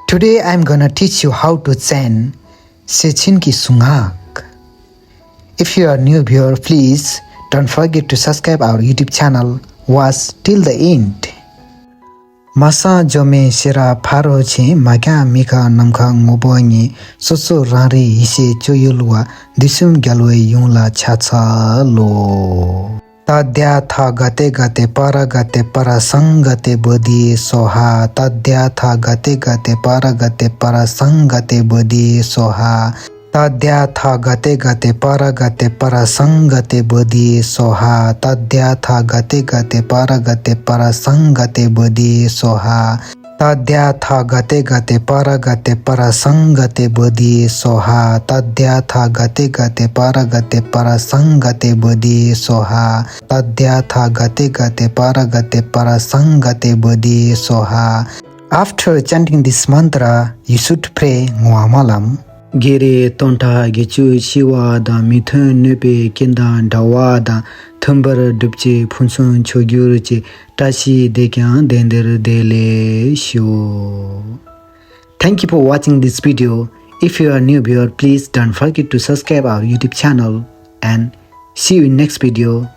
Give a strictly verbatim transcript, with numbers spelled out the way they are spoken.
Today I'm gonna teach you how to chant Sechen ki sungak. If you are new viewer, please don't forget to subscribe our YouTube channel. Watch till the end. མ་སངས་ཇོ་མོའི་ཤེས་རབ་ཕ་རོལ་ཕྱིན། མ་འགགས་མི་ཁ་ནམ་མཁའ་ངོ་བོ་ཉིད། སོ་སོ་རང་རིག་ཡེ་ཤེས་སྤྱོད་ཡུལ་བ། འདི་གསུམ་རྒྱལ་བའི་ཡུམ་ལ་ཕྱག་འཚལ་ལོ། ཏདྱ་ཐཱ་ག་ཏེ་ག་ཏེ་པཱ་ར་ག་ཏེ་པཱ་ར་སཾ་ག་ཏེ་བོ་དྷི་སྭཱ་ཧཱ། ཏདྱ་ཐཱ་ག་ཏེ་ག་ཏེ་པཱ་ར་ག་ཏེ་པཱ་ར་སཾ་ག་ཏེ་བོ་དྷི་སྭཱ་ཧཱ། ཏདྱ་ཐཱ་ག་ཏེ་ག་ཏེ་པཱ་ར་ག་ཏེ་པཱ་ར་སཾ་ག་ཏེ་བོ་དྷི་སྭཱ་ཧཱ། ཏདྱ་ཐཱ་ག་ཏེ་ག་ཏེ་པཱ་ར་ག་ཏེ་པཱ་ར་སཾ་ག་ཏེ་བོ་དྷི་སྭཱ་ཧཱ། ཏདྱ་ཐཱ་ག་ཏེ་ག་ཏེ་པཱ་ར་ག་ཏེ་པཱ་ར་སཾ་ག་ཏེ་བོ་དྷི་སྭཱ་ཧཱ། ཏདྱ་ཐཱ་ག་ཏེ་ག་ཏེ་པཱ་ར་ག་ཏེ་པཱ་ར་སཾ་ག་ཏེ་བོ་དྷི་སྭཱ་ཧཱ། ཏདྱ་ཐཱ་ག་ཏེ་ག་ཏེ་པཱ་ར་ག་ཏེ་པཱ་ར་སཾ་ག་ཏེ་བོ་དྷི་སྭཱ་ཧཱ། After chanting this mantra, you should pray Ngoa Malam. བགེགས་རིགས་སྟོང་ཕྲག་བརྒྱད་ཅུ་ཞི་བ་དང་། མི་མཐུན་གནོད་པའི་རྐྱེན་དང་བྲལ་བ་དང་། མཐུན་པར་སྒྲུབ་ཅིང་ཕུན་སུམ་ཚོགས་གྱུར་ཅིག་བཀྲ་ཤིས་བདེ་ཀྱང་ལྡན་འདིར་བདེ་ལེགས་ཤོག Thank you for watching this video. If you are new viewer, please don't forget to subscribe our YouTube channel and see you in next video.